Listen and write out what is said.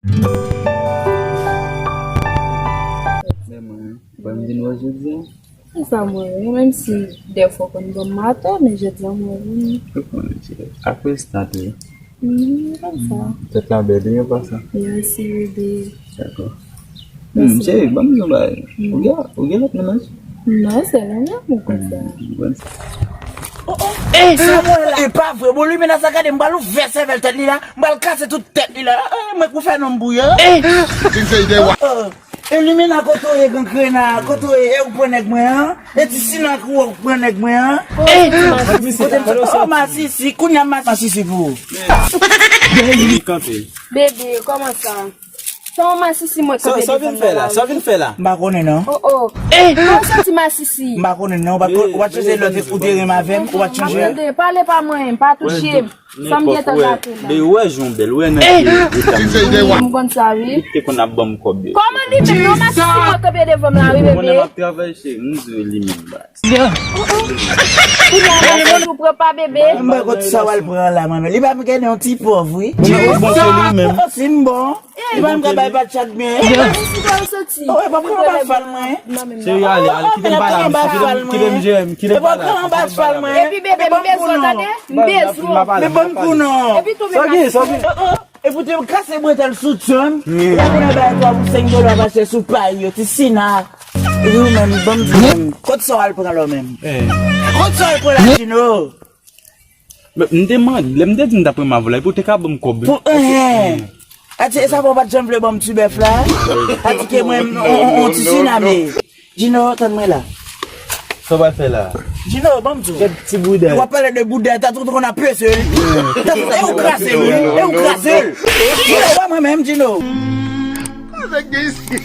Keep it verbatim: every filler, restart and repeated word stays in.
Men mwen, ban m vin wè jodi a. Sa mwen, menm si dèfwa w konn ban m mato, men jodi a mwen vini. Ou konnen, cheri. Apre sa tou. Hmm, konsa. Tèt la bèl, wi, an pasan. Mèsi, bebe. Dakò. Hmm, cheri, ban m di yon bagay. Ou gen, ou gen lòt mennaj? Non, se nou menm ou konsa. Hmm, bon. Oh, oh. Ey, Samuel, e pa vre, bon, limena sa, gade, m pral ouvè sèvèl tèt li la, m pral kase tout tèt li la. Eh, mwen pou fè nonm bouyon. Oh, oh. E limena, kote w ye, gangrena, kote w ye, e ou pran nèg mwen an? E ti sina, kou ou pran nèg mwen an? Kote m, oh, masisi, kounye a masisi pou ou. Li kanpe. Bebe, kòman sa? Sa yon masisi mwen kanpe devan nan lari? Sa w vin fè la? M pa konnen non. Oh, oh. Kòman w santi masisi? M pa konnen non, ou pa t chanje lòt ou te renmen avè m, ou pa t chanje. Pale pa mwen, pa touche m. Sa m gentan gate la. Be, ou wè jan w bèl, ou wè nan ki eta m ye. M konn sa, wi. Ou te konn ap ban m kòb yo. Kòman li menm? Non, masisi mwen kanpe devan m la, wi, bebe. Konnen m ap travay, cheri, m di w li menm, baz. Kounye a, masisi ou pran pa bebe. M pa kote sa w al pran la, manman. Li pa m gen yon ti pòv, wi. Bon, bon, se li menm. Oh, si m bon. Li pa m ka bay pa tchak byen. Masisi, kòman w santi? Oh, e pa pran pa fal mwen. Cheri, ale, ale, kite m pale avè w, kite m, kite m jere m, kite m pale avè w. Epi bebe, m bezwen w, tande? M bezwen w. Men ban m kou non. Epi tou, men sa gen, sa gen. Epi w te kase bretèl sou tchon. Epi w konnen bay twa pou senk dola pa chè sou pay yo, ti sina. Epi ou menm, ban m di menm. Kot sa w al pran la menm? Kot sa w al pran la, Jino? Men, m te mande, lè m te di m t ap renmen avè w la, epi w te ka ban m kòb. Pou, eh, eh. Ati, e sa fè w pa t janm vle ban m ti bèf la? Ati ke mwen, on, on, on ti siname. Jino, tann mwen la. Sa w pral fè la? Jino, ban m di w. Kèt ti bouda. W ap pale de bouda, ta tout konn ap pese l. Ta tout, e ou kraze l, wi. E ou kraze l. Jino, ba mwen menm, Jino. Nèg gen isi.